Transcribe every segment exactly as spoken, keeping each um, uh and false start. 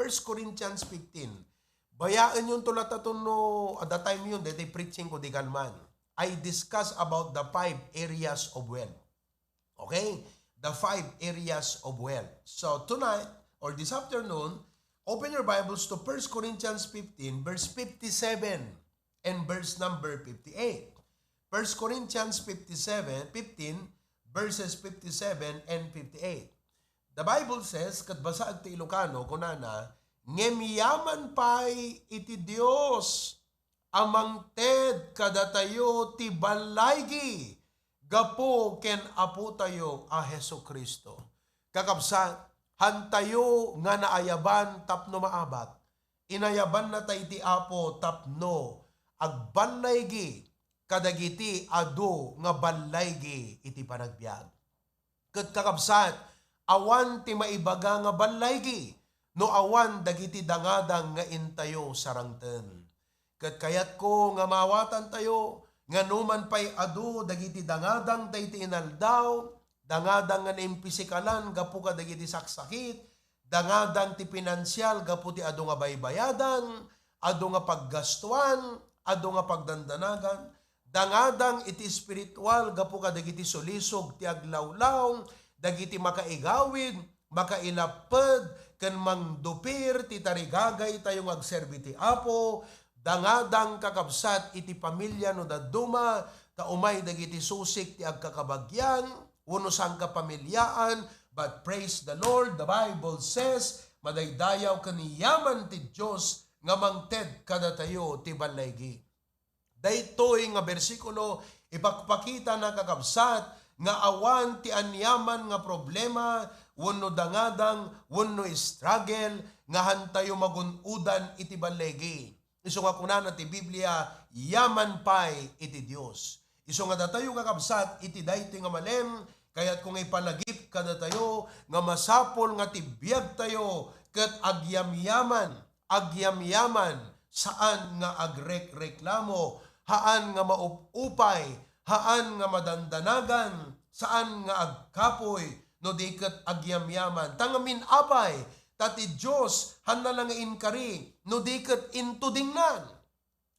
First Corinthians fifteen. Bayaen yun to latta to no, at that time yun, dati preaching ko di kalman. I discuss about the five areas of wealth. Okay? The five areas of wealth. So tonight, or this afternoon, open your Bibles to First Corinthians fifteen, verse fifty-seven and verse number fifty-eight. First Corinthians fifty-seven, fifteen, verses fifty-seven and fifty-eight. The Bible says, ket basaek ti Ilocano, kunana, "Ngem yaman pay iti Dios a mangted kadatayo ti ballaygi gapu ken Apotayo a Jesu-Cristo." Kakabsat, hantayo nga naayaban tapno maabak. Inayabannata iti Apo tapno agballaygi kadagiti adu nga ballaygi iti panagbiag. Ket kakabsat, awan ti maibaga nga ballaygi no awan dagiti dangadang nga intayo sarangten. Ket kayatko nga maawatantayo nga numan pay adu dagiti dangadang daydi inaldaw, dangadang nga naimpisikalan gapu kadagiti saksakit, dangadang ti pinansial gapu ti adu nga baybayadan, adu nga paggastuan, adu nga pagdandanagan, dangadang iti espiritual gapu kadagiti sulisog ti aglawlaw, dagiti makaigawid, makailapped, ken mangdupir ti tarigagaytayo nga agserbi ti Apo, dangadang kakabsat iti pamilia no dadduma, ta umay dagiti susik ti agkakabagian, wenno sangkapamiliaan, but praise the Lord, the Bible says, madaydayaw ken yaman ti Dios nga mangted kadatayo ti ballaygi. Daytoy nga bersikulo, ipakpakitana, kakabsat, nga awan ti aniaman nga problema, wenno dangadang, wenno struggle, nga hantayo magun-odan iti ballaygi. Isu nga kunana ti Biblia, yaman pay iti Dios. Isu nga datayo, kakabsat, iti daytoy nga malem, kayatko nga ipalagip kadatayo nga masapul nga ti biagtayo ket agyamyaman, agyamyaman, saan nga agrekreklamo, haan nga maup-upay, haan nga madandanagan, saan nga agkapoy, no di ket agyamyaman. Ta ngamin apay, ta ti Dios, hanna la nga inkari, no di ket intudingnan.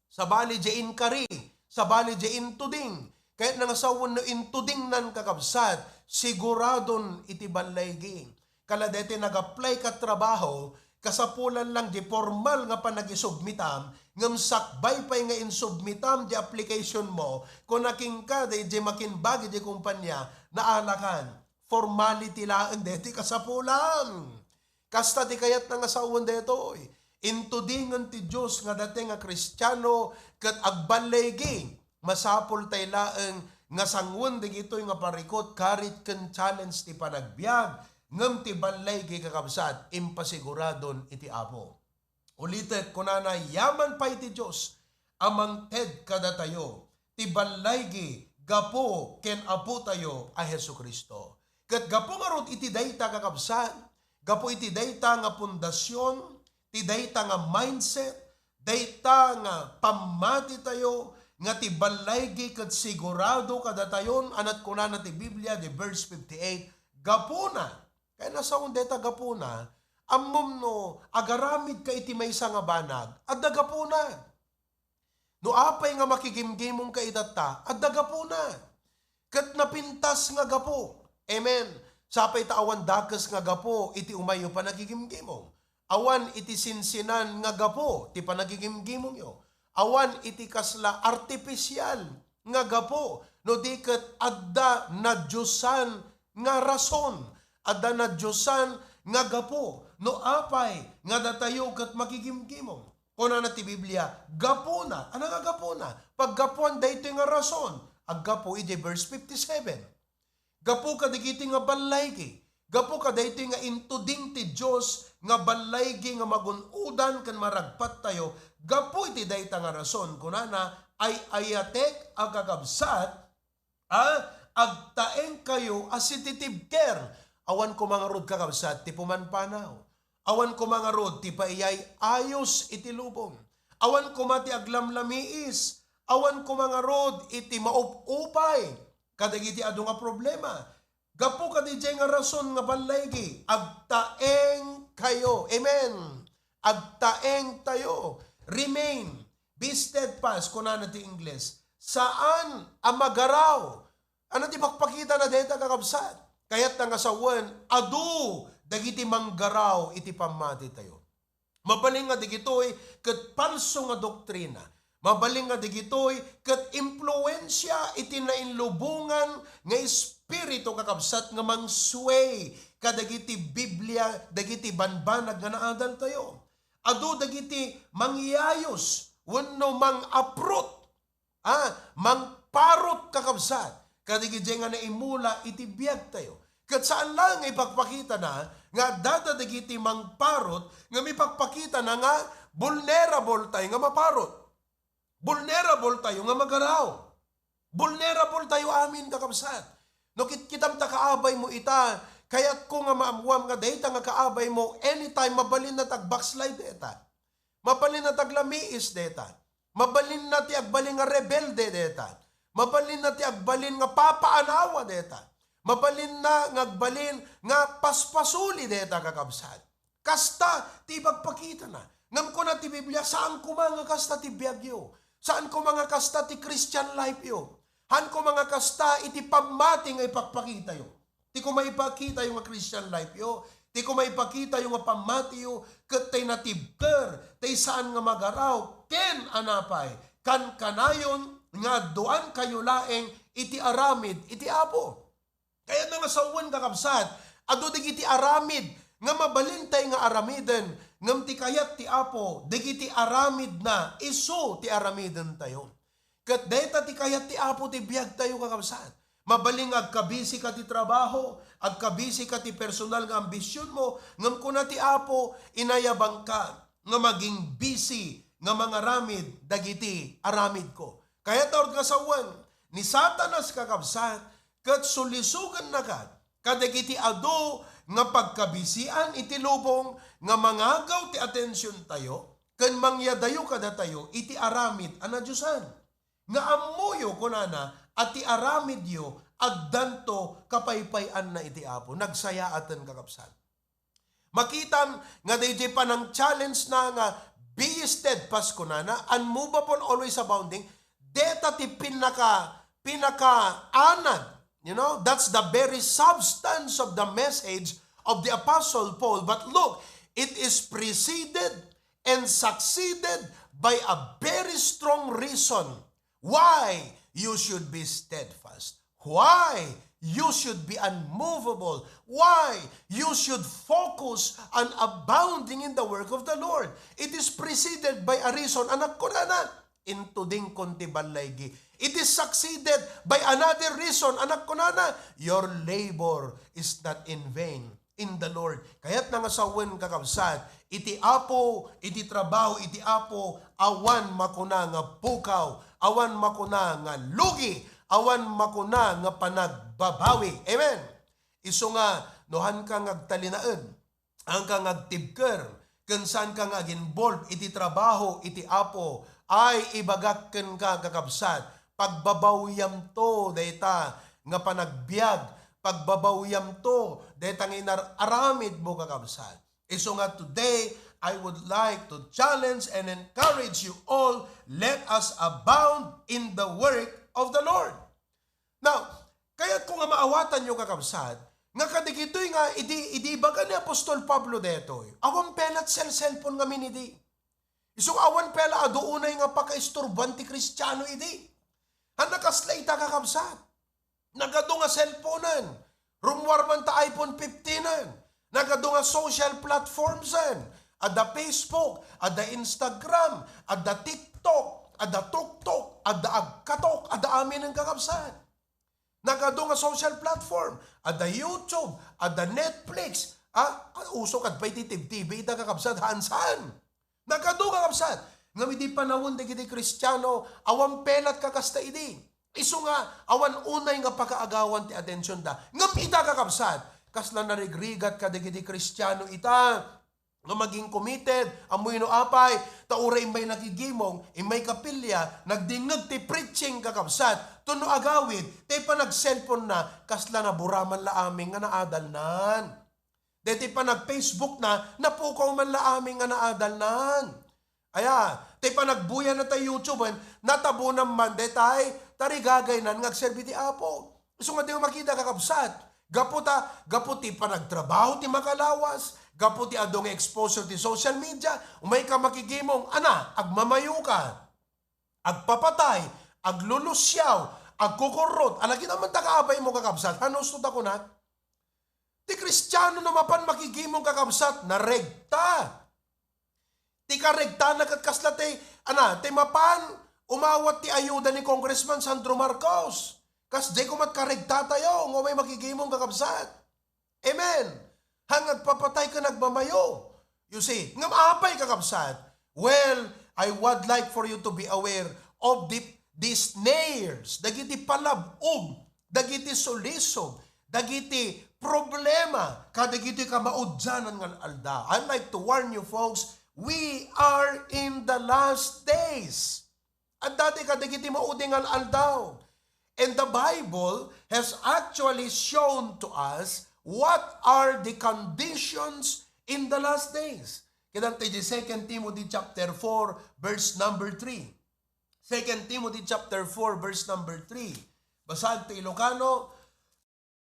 Sabali diay inkari, sabali diay intuding. Kayatna nga sawen no intudingnan, kakabsat, siguradon iti ballaygi. Kala daytoy nag-apply ka trabaho, kasapulan lang diay formal nga panagisubmitam, ngem sakbay pay nga insubmitam diay application mo, kuna kenka daydiay makimbag idiay kompania, naalakan. Formality laeng daytoy kasapulan. Kasta ti kayatna nga sawen daytoy. Intudingen ti Dios nga daytoy nga Kristiano ket agballaygi. Masapul tay laeng nga sangoen dagitoy nga parikut, karit ken challenge ti panagbiag, ngem ti ballaygi, kakabsat, impasiguradon iti Apo. Ulitek, kunana, yaman pay ti Dios a mangted kadatayo ti ballaygi gapu ken Apotayo a Jesu-Cristo. Ket gapu ngarud iti dayta, kakabsat, gapu iti dayta nga pundasyon, ti dayta nga mindset, dayta nga pammatitayo nga ti ballaygi ket sigurado kadatayon, ket kunana ti Biblia, di verse fifty-eight, gapuna. Kayatna sawen dayta gapuna, ammom no agaramidka iti maysa nga banag, adda gapuna. No apay nga makigimgimongka itatta, adda gapuna. Ket napintas nga gapu. Amen. Sapay ta awan dakes nga gapu iti umayyo panagigimgimong. Awan iti sinsinan nga gapu ti panagigimgimongyo. Awan iti kasla artificial nga gapu, no di ket adda nadiosan nga rason, adda nadiosan nga gapu, no apay nga datayo ket makigimgimong. Kunana ti Biblia, gapuna. Ania nga gapuna? Paggapuan daytoy nga rason, aggapu idiay verse fifty-seven. Gapu kadagiti nga ballaygi, gapu kadaytoy nga intuding ti Dios nga ballaygi nga magun-odan ken maragpattayo, gapu iti dayta nga rason, kunana, ay-ayatek a kakabsat, a agtaengkayo a sititibker. Awan koma ngarud, kakabsat, ti pumanpanaw. Awan koma ngarud ti paiyay-ayos iti lubong. Awan koma ti aglamlamiis. Awan koma ngarud iti maup-upay kadagiti adu nga problema. Gapu kadidiay nga rason nga ballaygi, agtaengkayo. Amen. Agtaeng tayo. Remain. Be steadfast, kunana ti Ingles. Saan a magaraw. Ano ti pakpakitana dayta, kakabsat? Kayatna nga sawen, adu dagiti manggaraw iti pammati tayo. Mabalin nga dagitoy ket palso nga doktrina. Mabalin nga dagitoy ket impluensia iti nainlubongan nga espiritu, kakabsat, nga mang-sway kadagiti Biblia, dagiti banbanag nga naadaltayo. Adu dagiti mangyayus wenno mang-uproot, ah, mangparot, kakabsat, kadagiti nga naimula iti biagtayo. Ket saan laeng nga ipakpakitana nga adda dagiti mangparot nga mipakpakitana nga vulnerable tayo nga maparot. Vulnerable tayo nga magaraw. Vulnerable tayo amin, kakabsat. No kitkitam ta kaabay mo ita, kayatko nga maammuam nga dayta nga kaabay mo, anytime, mabalin na ti ag-backslide dayta. Mabalin na ti aglamiis dayta. Mabalin na ti agbalin nga rebelde dayta. Mabalin na ti agbalin nga papaanawa dayta. Mabalin na nga agbalin nga paspasuli dayta, kakabsat. Kasta ti ipagpakitana. Ngem kuna ti Biblia, saan koma nga kasta ti biagyo. Saan koma nga kasta ti Christian life yo. Saan koma nga kasta iti pammati nga ipakpakitayo. Ti koma ipakitayo nga Christian life yo, ti koma ipakitayo nga pammatiyo, ket tay natibker, tay saan nga magaraw, ken anapay, kankanayon nga adduan kayo laeng iti aramid iti Apo. Kayatna nga sawen, kakabsat, adu dagiti aramid nga mabalin tay nga aramiden, ngem ti kayat ti Apo, dagiti aramidna, isu ti aramiden tayo. Ket dayta ti kayat ti Apo ti biag tayo, kakabsat. Mabalin nga agkabisi ka ti trabaho, agkabisi ka ti personal nga ambision mo, ngem kuna ti Apo, inayabangka nga maging busy nga mangaramid dagiti aramidko. Kayatna nga sawen, ni Satanas, kakabsat, ket sulisogennaka kadagiti adu nga pagkabisian iti lubong nga mangagaw ti atensiontayo ken mangyadayo kadatayo iti aramid a nadiosan. Nga ammoyo, kunana, a ti aramidyo addanto kapaypay-anna iti Apo. Nagsayaaten, kakabsat. Makitam nga daydiay panang-challenge na nga be steadfast, kunana, unmovable, always abounding. Deta ti pinaka, pinakaanad, you know, that's the very substance of the message of the Apostle Paul. But look, it is preceded and succeeded by a very strong reason why you should be steadfast, why you should be unmovable, why you should focus on abounding in the work of the Lord. It is preceded by a reason, anak, kunana, intudingkon ti ballaygi. It is succeeded by another reason, anak, kunana, your labor is not in vain in the Lord. Kayatna nga sawen, kakabsat, iti Apo, iti trabaho iti Apo, awan makuna nga pukaw, awan makuna nga lugi, awan makuna nga panagbabawi. Amen. Isu nga, no haanka nga agtalinaed, haanka nga agtibker, ken saanka nga ag-involve iti trabaho iti Apo, ay, ibagak kenka, kakabsat, pagbabawiamto dayta nga panagbiag, pagbabawiamto dayta nga inar-aramidmo, kakabsat. Isu nga today, I would like to challenge and encourage you all, let us abound in the work of the Lord. Now, kayatko nga maawatanyo, kakabsat, nga kadagitoy nga idi, idi ibaga ni Apostol Pablo daytoy, awan pay la ti cellphone ngamin idi. Isu nga awan pay la adu unay nga pakaisturboan ti Kristiano idi. Haan a kasla ita, kakabsat. Nagadu nga cellphonen. Rummuar man ta iPhone fifteen-en. Nagadu nga social platformsen. Adda Facebook, adda Instagram, adda TikTok, adda tuktok, adda agkatok, adda aminen, kakabsat. Nagadu nga social platform, adda YouTube, adda Netflix. Ah, uso kad pay ti TV ita, kakabsat, haan saan. Nagadu, kakabsat. Ngem idi panawen dagiti Kristiano, awan pay la ti kakasta idi. Isu nga, awan unay nga pakaagawan ti atensionda. Ngem ita, kakabsat, kasla narigrigat kadagiti Kristiano ita nga maging committed, ammoyo no apay, ta uray immay nakigimong, immay kapilya, nagdingngeg ti preaching, kakabsat, tapno agawid, tay panag-cellphone-na, kasla naburaman la amin nga naadalnan. Deti panag-Facebook na, napukaw man la amin nga naadalnan. Aya, ti panagbuya na ta YouTube, natabo na man detay, tarigagaynan nga agserbi ti Apo. Isu nga di makita, kakabsat. Gapu ta, gapu ti panagtrabaho ti makalawas, gapu ti adu nga exposure ti social media, umay ka makigimong, ana, agmamayo ka. Agpapatay, aglulusiaw, agkukurrot. Ala, kita man ta kaabay mo, kakabsat. Hanos to ta kunak? Ti Kristiano no mapan makigimong, kakabsat, naregta. Ti karegtana ket kasla ti, ana, ti mapan umawat ti ayuda ni Congressman Sandro Marcos. Kasdiay koma ti karegtatayo, nga umay makigimong, kakabsat. Amen. Haan nga agpapatay ken agmamayo. You see, ngem apay, kakabsat? Well, I would like for you to be aware of the, the snares, dagiti palab-og, dagiti sulisog, dagiti problema, kadagiti kamaudianan nga aldaw. I'd like to warn you, folks, we are in the last days. Adda ti kadagiti maudi nga aldaw. And the Bible has actually shown to us what are the conditions in the last days. Kita ti Second Timothy chapter four, verse number three. Second Timothy chapter four, verse number three. Basag ti Ilocano,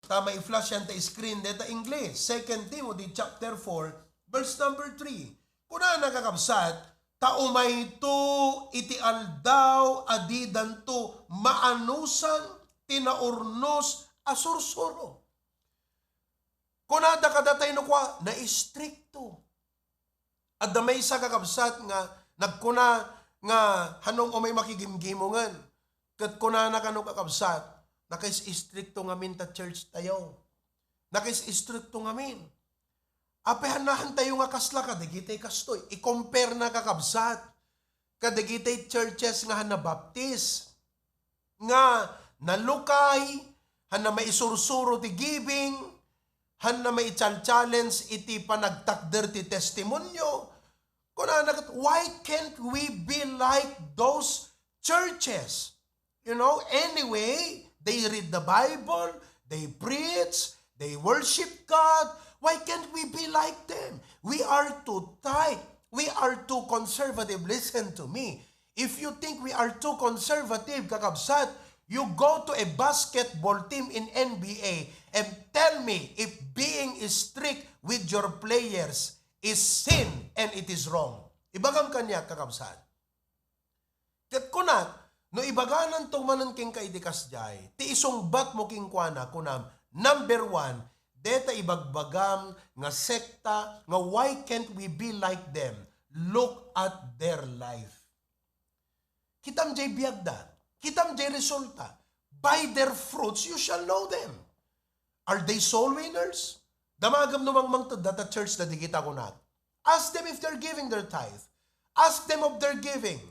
ta mai-flash yan ta screen deta English. Second Timothy chapter four, verse number three. Kunana, kakabsat, ta umayto iti aldaw a didanto maanusan ti naurnos a sursuro. Kunada kadatayo no kua, naistrikto. Adda maysa, kakabsat, nga nagkuna nga, "Hanom umay makigimgimongen?" Ket kunana kano, kakabsat, "Nakais-istrikto ngamin ta church tayo. Nakais-istrikto ngamin." Apay, haanna tayo nga kasla kadagiti kastoy. I-compare na, kakabsat, kadagiti churches nga haan nabaptis, nga nalukay, haanna maisursuro ti giving, haanna maichal-challenge iti panagtakder ti testimonio. Kunana ket, why can't we be like those churches? You know, anyway, they read the Bible, they preach, they worship God. Why can't we be like them? We are too tight. We are too conservative. Listen to me. If you think we are too conservative, kakabsat, you go to a basketball team in N B A and tell me if being strict with your players is sin and it is wrong. Ibagam kaniak, kakabsat. Ket kunak, no ibagananto manen kenka iti kasdiay, ti isungbatmo kenkuana, kunam, number one, deta ibagbagam nga sekta nga why can't we be like them? Look at their life. Kitam jay biagda. Kitam jay resulta. By their fruits you shall know them. Are they soul winners? Damagem no mangmangted data church da digita kunak. Ask them if they're giving their tithe. Ask them of their giving.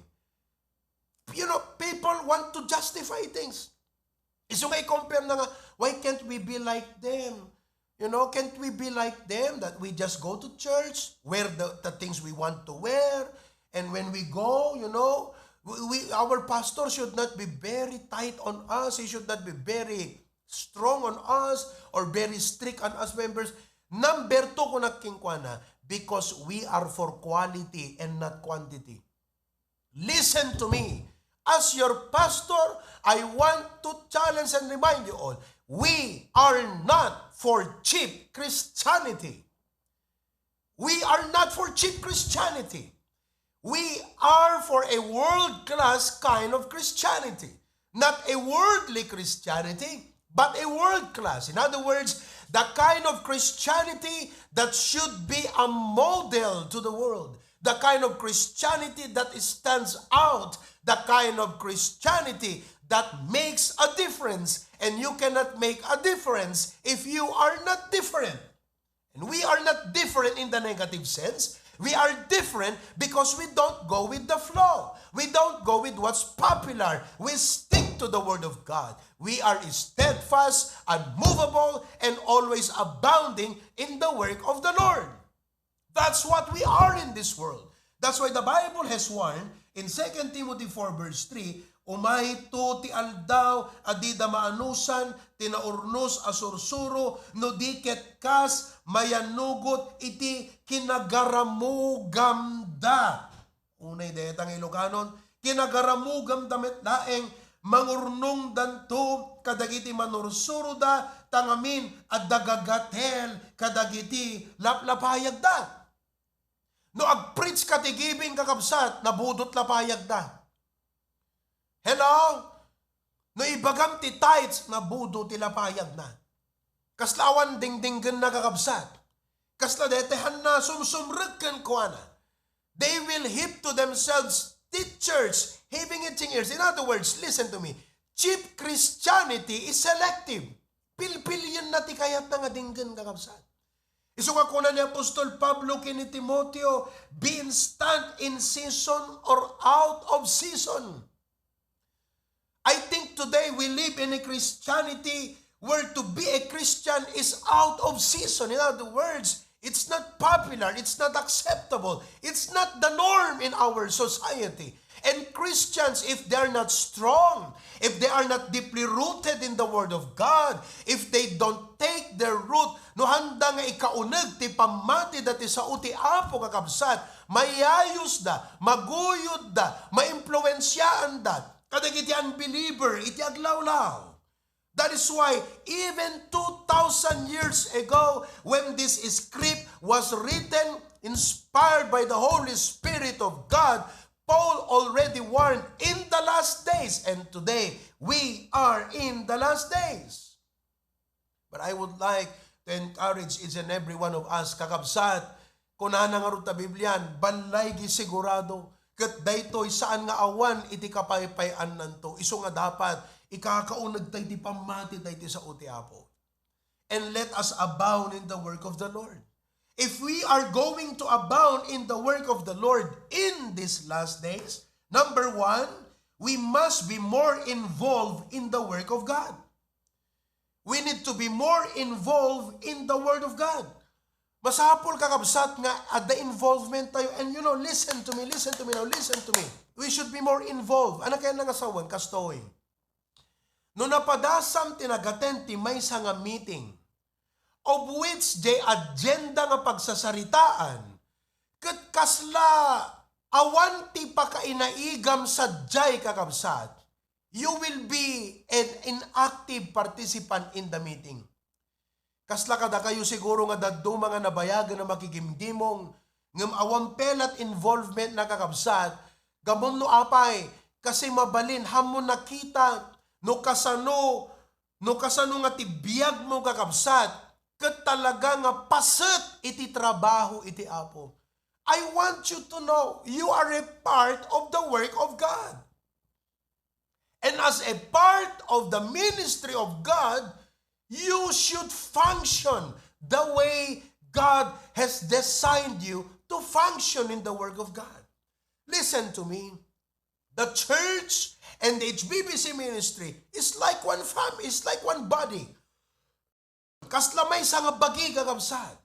You know, people want to justify things. Isu nga i-compare na nga, why can't we be like them? You know, can't we be like them, that we just go to church, wear the, the things we want to wear, and when we go, you know, we, we our pastor should not be very tight on us. He should not be very strong on us or very strict on us members. Number two, kunak kenkuana, because we are for quality and not quantity. Listen to me. As your pastor, I want to challenge and remind you all, we are not for cheap Christianity. We are not for cheap Christianity. We are for a world-class kind of Christianity. Not a worldly Christianity, but a world-class. In other words, the kind of Christianity that should be a model to the world. The kind of Christianity that stands out. The kind of Christianity that makes a difference. And you cannot make a difference if you are not different. And we are not different in the negative sense. We are different because we don't go with the flow. We don't go with what's popular. We stick to the Word of God. We are steadfast, unmovable, and always abounding in the work of the Lord. That's what we are in this world. That's why the Bible has warned in Second Timothy four verse three, Umayto ti aldaw a dida maanusan ti naurnos a sursuro, no di ket kas mayanugot iti kinagaramugamda. Unay dayta nga Ilocanon, kinagaramugamda met laeng, mangurnongdanto kadagiti manursuroda, ta ngamin adda gagatel kadagiti laplapayagda. No ag-preach ka ti giving, kakabsat, nabudot lapayagda. Hello? No ibagam ti tithes, nabudo ti lapayagna. Kasla awan dingdinggenna, kakabsat. Kasla dayta hanna sumsumrek kenkuana. They will heap to themselves teachers having itching ears. In other words, listen to me. Cheap Christianity is selective. Pilpilienna ti kayatna nga dinggen, kakabsat. Isu nga kuna ni Apostol Pablo ken ni Timoteo, "Be instant in season or out of season." I think today we live in a Christianity where to be a Christian is out of season. In other words, it's not popular, it's not acceptable, it's not the norm in our society. And Christians, if they are not strong, if they are not deeply rooted in the Word of God, if they don't take their root, no handa nga ikauneg ti pammati dati sao ti Apo, kakabsat, mayayusda, maguyodda, maimpluensiaanda kadagiti unbeliever iti aglawlaw. That is why even two thousand years ago, when this script was written, inspired by the Holy Spirit of God, Paul already warned in the last days, and today we are in the last days. But I would like to encourage each and every one of us, kakabsat, kunana ngarud ta Biblian, balay gi sigurado, ket daytoy saan nga awan iti kapaypay-annanto, isu nga dapat ikakauneg tay ti pammati tay ti sao ti Apo. And let us abound in the work of the Lord. If we are going to abound in the work of the Lord in these last days, number one, we must be more involved in the work of God. We need to be more involved in the Word of God. Masapul, kakabsat, nga adda involvement tayo. And you know, listen to me, listen to me now, listen to me. We should be more involved. Ano kaya nga sawen, kastoy? No napadasam ti nag-attend ti maysa nga meeting, of which jay agenda nga pagsasaritaan, ket kasla awan ti pakainaigam sadiay, kakabsat, you will be an inactive participant in the meeting. Kasla kadakayo siguro nga dadduma nga nabayagen a makigimgimong, ngem awan pelat involvement, kakabsat, gammom no apay, kasi mabalin, haanmo nakita no kasano, no kasano nga ti biagmo, kakabsat, ket talaga nga paset iti trabaho iti Apo. I want you to know, you are a part of the work of God. And as a part of the ministry of God, you should function the way God has designed you to function in the work of God. Listen to me. The church and the H B B C ministry is like one family, is like one body. Kasla maysa nga bagi, kakabsat.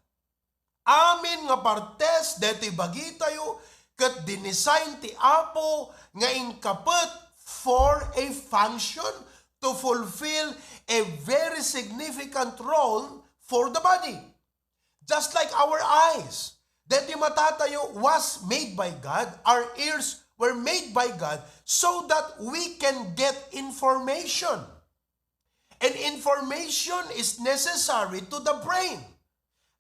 Amin nga partes daytoy bagitayo ket dinesign ti Apo nga inkapet for a function, to fulfill a very significant role for the body. Just like our eyes, daytoy matatayo was made by God, our ears were made by God so that we can get information. And information is necessary to the brain.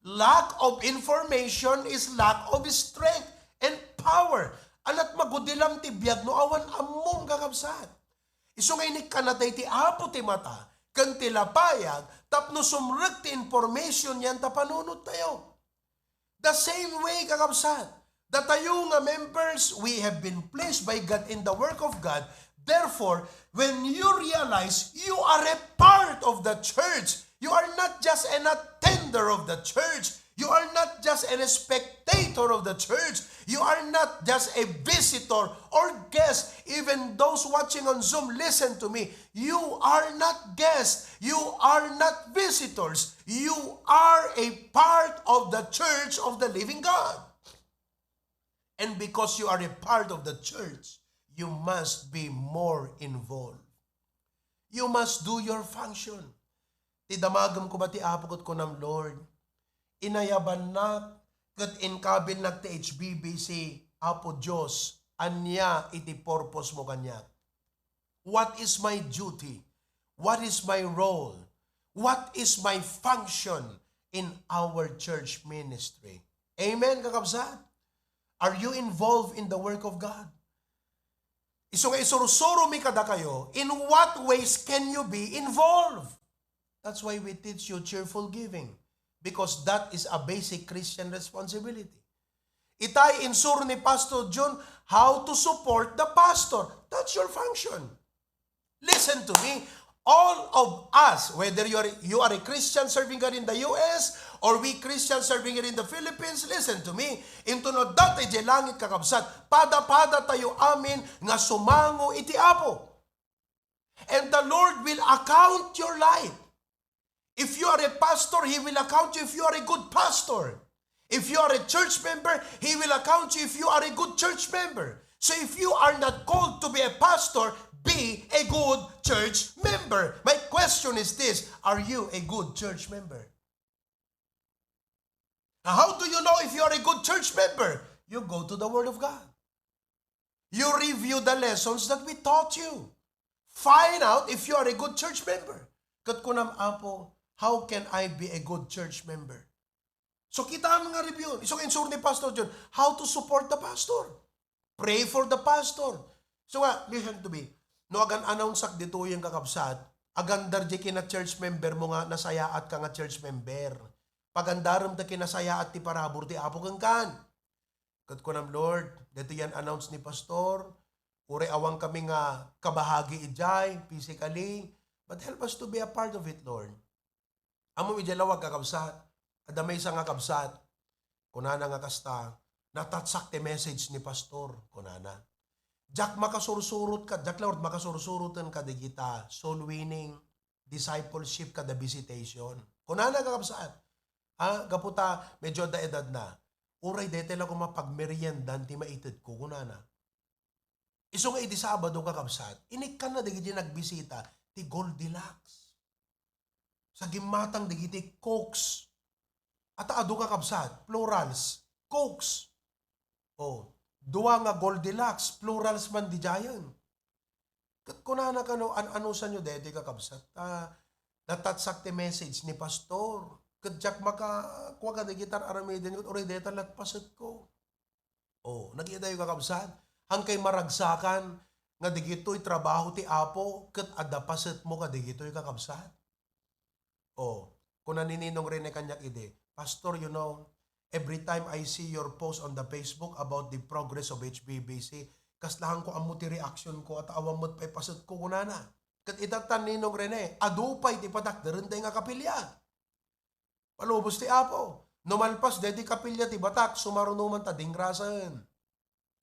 Lack of information is lack of strength and power. Ania't magudilam ti biag no awan ammom, kakabsat. Isu nga inikkanna tayo ti Apo ti mata ken ti lapayag tapno sumrek ti information yan ta panunot tayo. The same way, kakabsat, datayo nga members, we have been placed by God in the work of God. Therefore, when you realize you are a part of the church, you are not just an attender of the church, you are not just an spectator of the church, you are not just a visitor or guest. Even those watching on Zoom, listen to me. You are not guests, you are not visitors. You are a part of the church of the living God. And because you are a part of the church, You must be more involved. You must do your function. Ti damagem koma ti Apo ket kunam, Lord, inayabannak ket inkabilnak ti H B B C, Apo Dios, ania iti purpose mo kaniak? What is my duty? What is my role? What is my function in our church ministry? Amen, kakabsat? Are you involved in the work of God? Isu nga isursuro mi kadakayo, in what ways can you be involved? That's why we teach you cheerful giving, because that is a basic Christian responsibility. Itay, insuro ni Pastor John how to support the pastor. That's your function. Listen to me. All of us, whether you are, you are a Christian serving here in the U S or we Christians serving here in the Philippines, listen to me. Inton adda tayo idiay langit, kakabsat, pada-pada tayo amin nga sumango iti Apo. And the Lord will account your life. If you are a pastor, He will account you if you are a good pastor. If you are a church member, He will account you if you are a good church member. So if you are not called to be a pastor, be a good church member. My question is this: are you a good church member? How do you know if you are a good church member? You go to the Word of God. You review the lessons that we taught you. Find out if you are a good church member. Ket kunam, Apo, how can I be a good church member? So, kita mo nga review. So, insur ni Pastor John, how to support the pastor. Pray for the pastor. So nga, listen to me. No agan-announceak ditoy, kakabsat, agandar di kina church member mo nga nasayaat ka nga church member. Pagandarem ta kinasayaat ti parabur ti Apo kenkan. Ket kunam, Lord, daytoy yan announce ni Pastor, uray awan kami nga kabahagi idiay, physically, but help us to be a part of it, Lord. Ammom idiay lawag, kakabsat, adda maysa nga kabsat, kunana nga kasta, "Natatsak ti message ni Pastor," kunana. "Diak makasursurot ka, diak, Lord, makasursuroten kadagita soul winning, discipleship, kada visitation." Kunana, kakabsat, ha, gapu ta medyo adda edad na, "Uray dayta la koma pagmeriendan ti maitedko," kunana. Isu nga idi Sabado, kakabsat, inikkanna dagiti nagbisita ti Goldilocks. Sa gimmatang dagiti Cokes. Ata adu, kakabsat, plurals, Cokes. O, dua nga Goldilocks, plurals man di Giant. Ket kunana kano, an-anusanyo daytoy, kakabsat, ta natatsak ti message ni Pastor. Ket diak makakua kadagiti ar-aramiden ket uray dayta lat pasetko. O, nakitayo, kakabsat? Hankay maragsakan nga dagitoy trabaho ti Apo ket adda pasetmo kadagitoy, kakabsat? O, kuna ni Ninong Rene kaniak idi, "Pastor, you know, every time I see your post on the Facebook about the progress of H B B C, kaslahanko ammo ti reaction ko, at awan met pay pasetko," kunana. Ket ita tan, Ninong Rene, adu pay ti patakderen dayta nga kapilya. Palubos ti Apo. No malpas daytoy kapilya ti batak, sumaruno man ta dingrasen.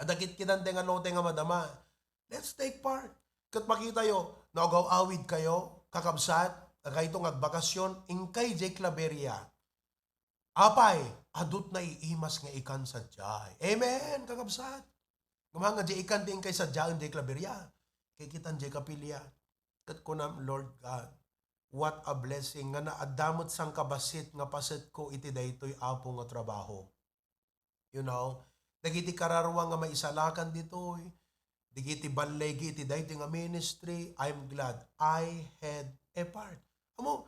Adda kitkitan dayta nga lote nga madama. Let's take part. Ket makitayo, no agaw-awid kayo, kakabsat, dagayto nga agbakasyon, inkay diay Claveria. Apay, adut naiimas nga ikan sadiay. Amen, kakabsat. Ngem nga diay ikan ti inkay sadiaen diay Claveria. Kay kitan diay kapilya. Ket kunam, "Lord God, what a blessing nga naadda met sangkabassit nga pasetko iti daytoy, Apo, nga trabaho." You know, dagiti kararua nga maisalakan ditoy, dagiti balligi iti daytoy nga ministry, I'm glad I had a part. Amo,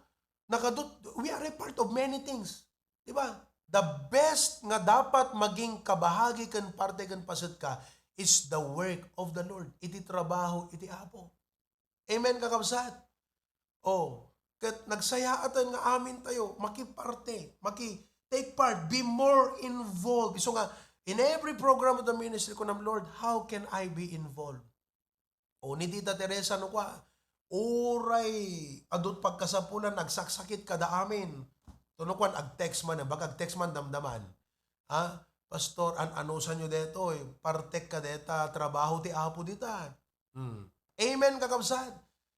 nakadut, we are a part of many things. Di ba? The best nga dapat maging kabahagi ken parte ken pasetka is the work of the Lord. Iti trabaho iti Apo. Amen, kakabsat? O, ket nagsayaaten nga amin tayo, makiparte, maki-take part, be more involved. Isu nga, in every program of the ministry, kunam, "Lord, how can I be involved?" O, ni Tita Teresa, no, kua, uray adut pagkasapulan, nagsaksakit kada amin. Tuno kuan, ag-text man, bag ag-text man, damdaman. Ha? "Pastor, an-anusanyo detoy, partek ka deta, trabaho ti Apo dita." Hmm. Amen, kakabsat.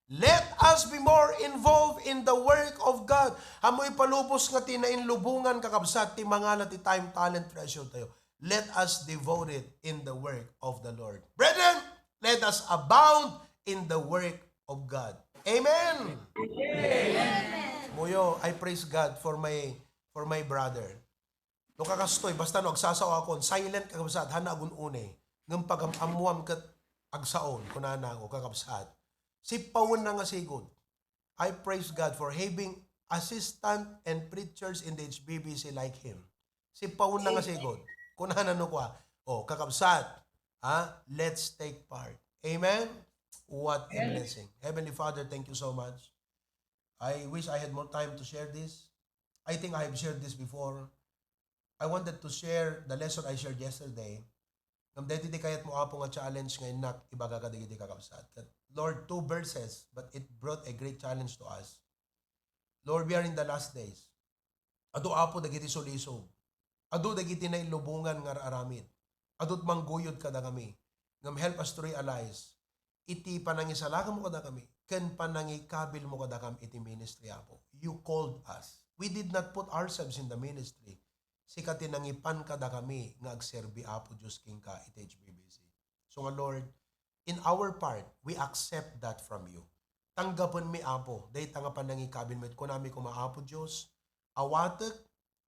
Let us be more involved in the work of God. Ammo ipalubos nga ti nainlubongan, kakabsat, ti mangala ti time, talent, treasure tayo. Let us devote it in the work of the Lord. Brethren, Let us abound in the work of God. Amen. Amen. Muyo, I praise God for my for my brother. No kakastoy, basta no agsasaoakon, silent kakabsat, hana agun-unay. Ngem pagam-ammuam ket agsaon, kunana, o kakabsat. Sippawenna nga sigud. I praise God for having assistant and preachers in the H B B C like him. Sippawenna nga sigud. Kunana no kua, oh, kakabsat, ha? Let's take part. Amen? What a blessing. Heavenly Father, thank you so much. I wish I had more time to share this. I think I have shared this before. I wanted to share the lesson I shared yesterday. Ngem daytoy ti kayatmo, Apo, nga challenge nga innak ibaga kadagiti kakabsat. Ket, Lord, two verses, but it brought a great challenge to us. Lord, we are in the last days. Adu, Apo, dagiti sulisog. Adu dagiti nailubongan nga ar-aramid. Adu ti mangguyod kadakami. Ngem help us to realize iti panangisalakam kadakami ken panangikabilmo kadakam iti ministry, Apo. You called us. We did not put ourselves in the ministry. Sika ti nangipan kadakami nga agserbi, Apo Dios, kenka iti H B B C. So nga, Lord, in our part, we accept that from you. Tanggapenmi, Apo, dayta nga panangikabilmo. Kunami koma, Apo Dios, awatek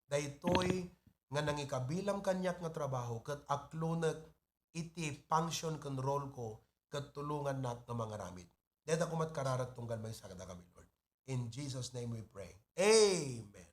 daytoy nga nangikabilam kaniak nga trabaho ket aklonek iti function ken role ko ket tulongannak nga mangaramid. Dayta koma ti kararag tunggal maysa kadakami, Lord. In Jesus' name we pray. Amen.